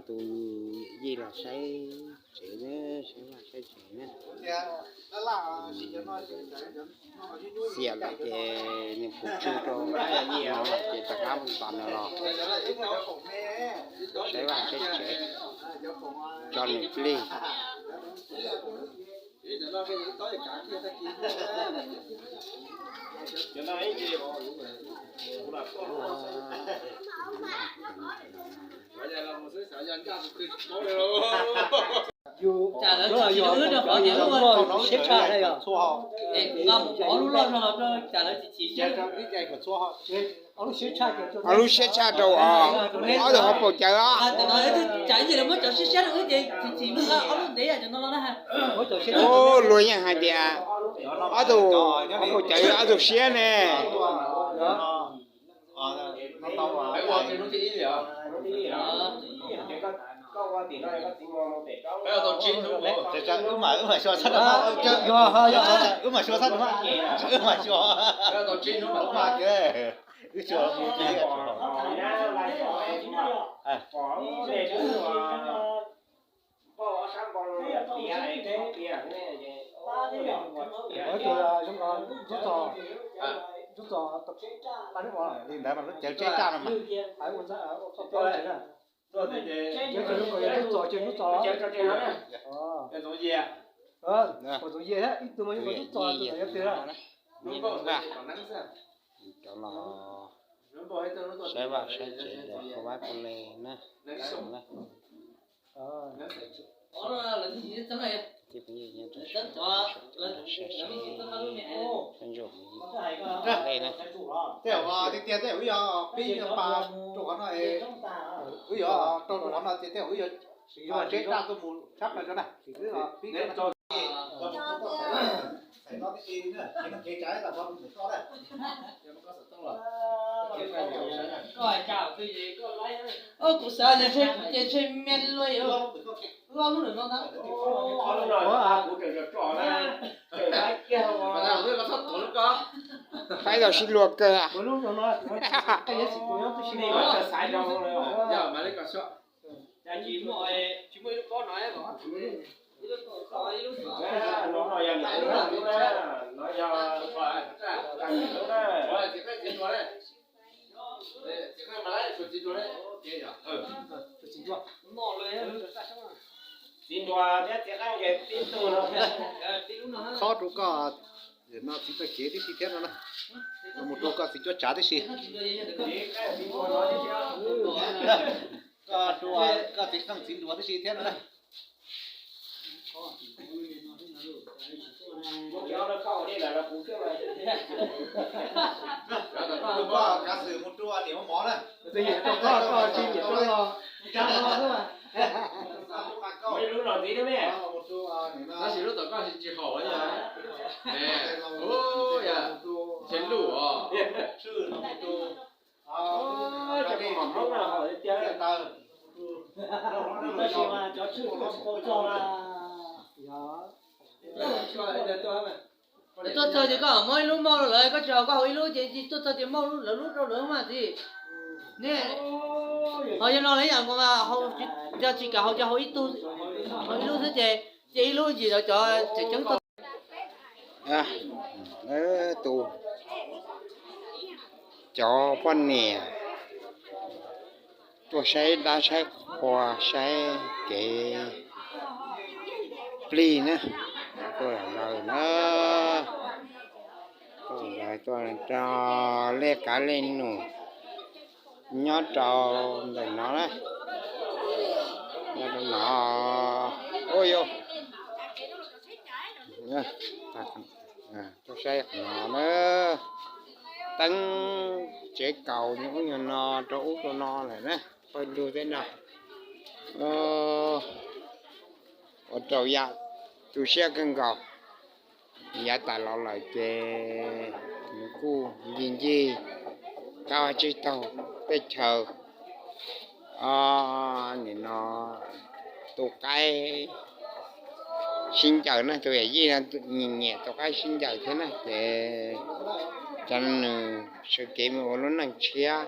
Tus yij los saib tsev, saib vaj saib tsev na. Xiam lawm ces nws puas tsuj rau no ces rov qab mus tos nws los saib vaj saib tsev, tso nws plig. Tsam lawv tsis chim wb rau qhov tias wb ua siab tshaj na yog. Nqa mus ob lub loj zog los rau tsam lawv tsis chim siab. Ob lub siab tshaj rau ob tug hauv paus cawv os. Tsam ib ntsis lawv muab cov siab siab rau wb ces tsis chim wb nqa ob lub ntev yam cov no los na. Ub, luag yeej hais tias ob tug hauv paus cawv ob tug siab ne. Wb mam xyuas xab, wb mam xyuas xab, wb mam xyuas, wb xyuas. Li ntawd mas lub cawv tseb raj no mas. Cov no saib vaj saib tsev, kho vab kho le na. Saib saib, saib ntsuas le na. Tej tiag tej wb yog pib pa rau qhov no, wb yog rau rau qhov no tiag tej wb yog tseb raj tuaj mus tshab plaws rau na. Kuv xav tias ntshe kuv ces ntshe me luaj, wb ob lub lawm no ntag. Faib tau sib luag kawg. Khob rau koj no txiv txoj kev tib si thiab no na. Mus rau koj txiv cuab tsav tib si. Koj rau koj txiv qeej txiv nruas tib si thiab no na. Kav xwm mus rau niam mov na. Tab sis lub tom koj tsis haum, ntshe luj os. Tuaj txog ces koj muab ib lub mauj rau lawv, koj tsis haus koj haus ib lub ces tuaj txog ces mauj lawv lub rau lawv mas txiv. Ne, ho yog no lawv yam nkaus mas yog tsis kam haus ces haus ib tug, haus ib lub xwb ces cia ib lub ntsis rau cov tseem ceeb tuaj. Tus, cov poj niam tuaj saib dab saib qhua saib kev plig na, tuaj lawm na, tuaj lawm tuaj rau lej kav lej num nyob rau ntawm no na, nyob rau no, ua yus tuaj saib qhov no na, teeb tsev kaus nyuag ub nyuag no rau ub rau no lawm na, pawg lug tej no. Ua rau yam tu siab kawg nkaus. Yav tas los lawm ces nws kuj ncig ncig qab vaj tsib taug teb chaws. Nim no tus qaib sib ncaws na, tus yawm yij no nyiam nyiam tus qaib sib ncaws thiab na ces cov nws sawv kev mus ua lub neej tshiab.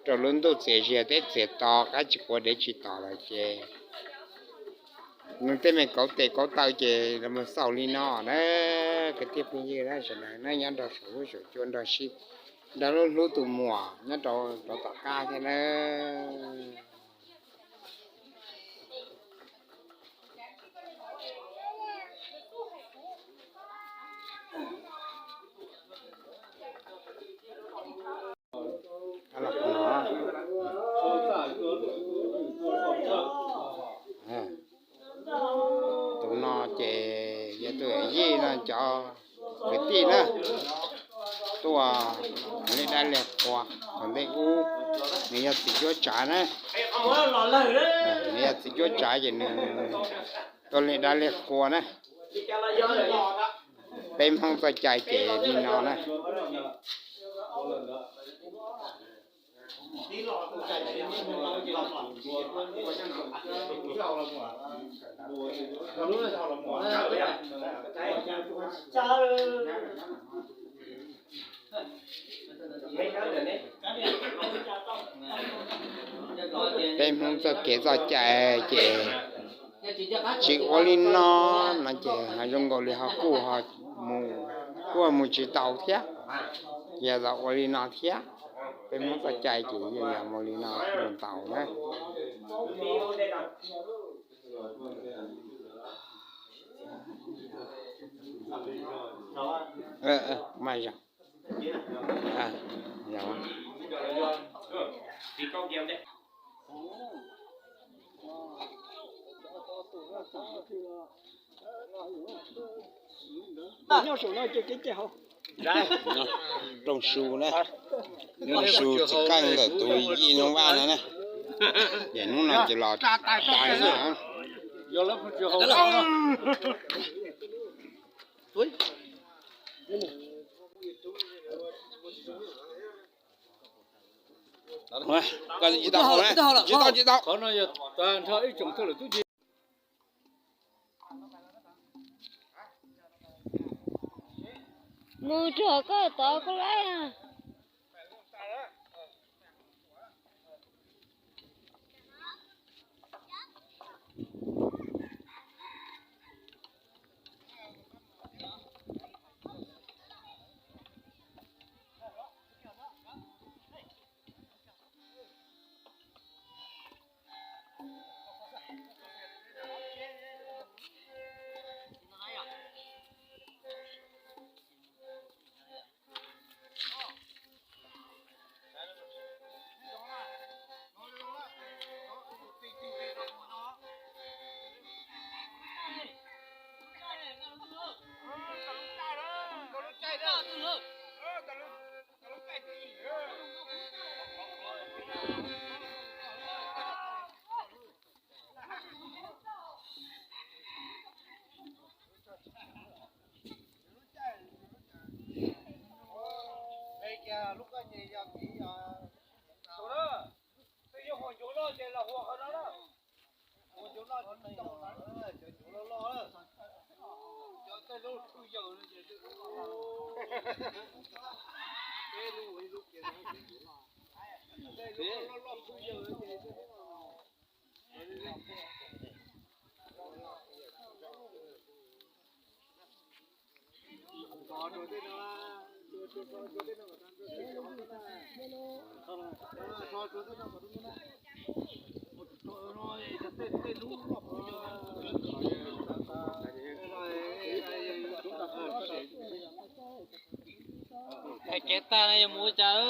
Rau lub ntuj txias zias teb txias to, qab tsis quav dev tsis tom lawm ces nws tej me kauv tes kauv taw ces los mus xaus li no na. Kwv tij phooj ywg na, sawv daws na nyob rau saum huab saum cua nrog sib, nrog hlub hlub tus muam nyob rau tom qab thiab na. Tus no ces yog tus yij no cov kwv tij na, tuaj liaj dab liaj qhua thaum ntej ub, nws yog txiv cuab tsav na. Nws yog txiv cuab tsav ces nws tuaj liaj dab liaj qhua na. Peb Hmoob txoj cai ces li no na. Peb Hmoob txoj kev txoj cai ces tsis ua li no, no ces ho zoo nkaus li ho kuj, kuj mus tsis tau thiab. Yog tau ua li no thiab, peb Hmoob txoj cai ces yeej yog mus li no thiaj tau na. Mas zoo. Rooj su na, rooj su tsis qeej ntawm tus yij Nyoob Vaj no na. Ces hnub no ces los tag no. Koj tsis tau, tsis tau, tsis tau. Mus tsuag koj tod koj laib. Hais kev tag no yuav mus ua cas?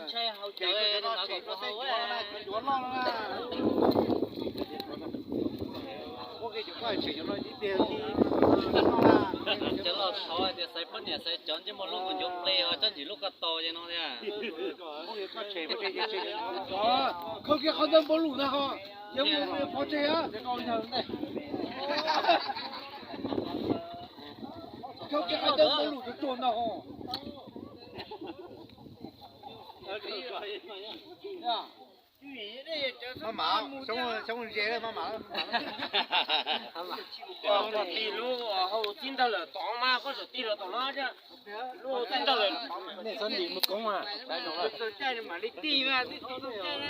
Ntshai haus cawv, cov los thov tias xaiv poj niam xaiv cov ntsej muag loj mus ncuav ple os, tsob ntsis lub ko taw ces no tiag. Khaws kiag qhov ntawd npaum lus ntag ho, yog mus pov tseg. Khaws kiag qhov ntawd npaum lus tsuag tsuag ntag ho. Maj mam, xyoob ze maj mam. Koj tig lub hauv txij ntawd lawm tom mas koj txawm tig los tom no thiab. Lub hauv txij ntawd lawm. Nej txhob ntim mus koob mas. Txawm caij mam li tig mas tib tug txawm caij.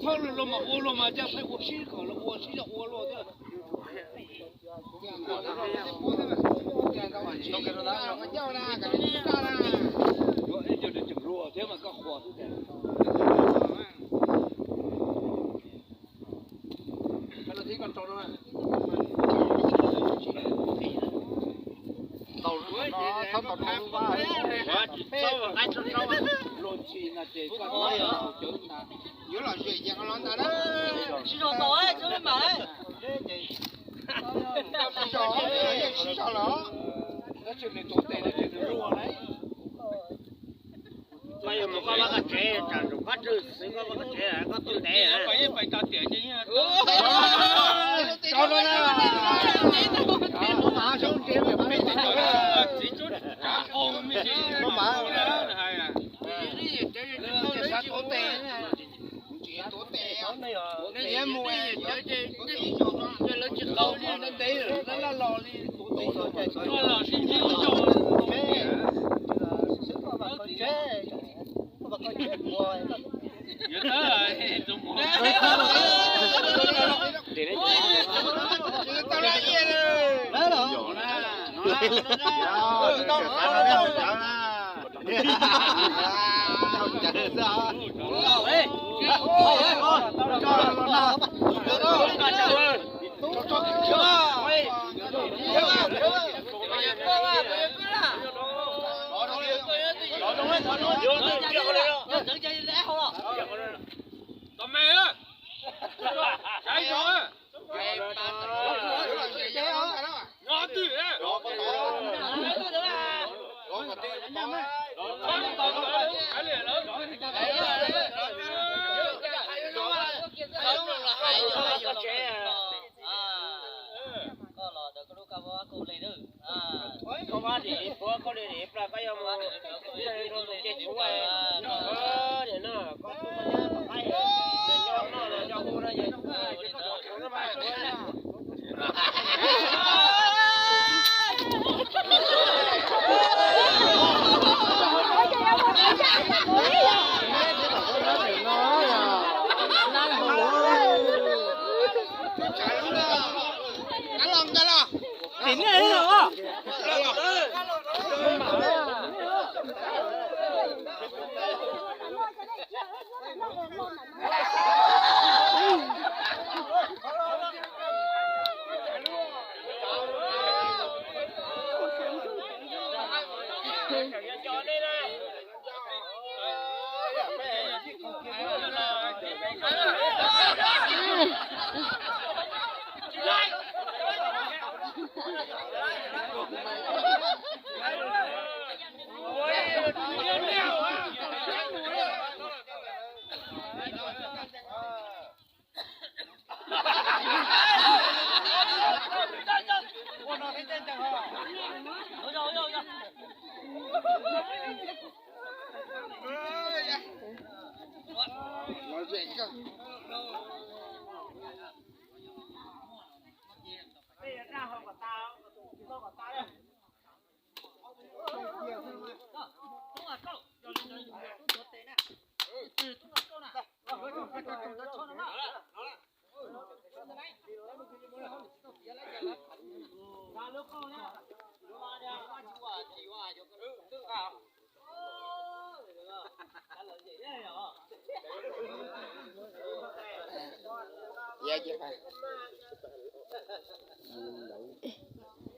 Txhob los los mas ua los mas coj saib ua sib kom los ua sib zog ua luaj thiab. Yuav ib co nws tseem luag thiab mas koj qhuas xwb tiag. Tau, tau, tau, tau, tau. Luag ntshis no ces koj tau cawv ntag. Yuav los zem ces qhov no ntag na. Sib zog tau, sib zog mas. Sib zog, sib zog los. Tab sis nws tuav tes no ces nws luag lauj. Koj yuav mus koj vaj koj tsev, tsam ntsoov koj tswj xwb koj vaj koj tsev koj tuaj ntev. Koj los ntawd koj lub kab mob koj ua li na. Koj mob dim dim puab koj li dim plas koj yuav mus rau tus ces tshua. Nim no koj tus koj nyob tom qab nws nyob noj los nyob hu no ces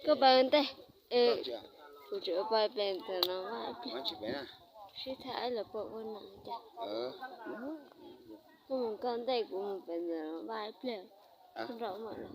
Koj pab ntej, kuv tseem pab pem ntawm no vaj ib pliag. Sib tham ib los puas ua nam cas. Koj mus koj ntej kuv mus pem ntawm no vaj ib pliag. Koj nrog mam los.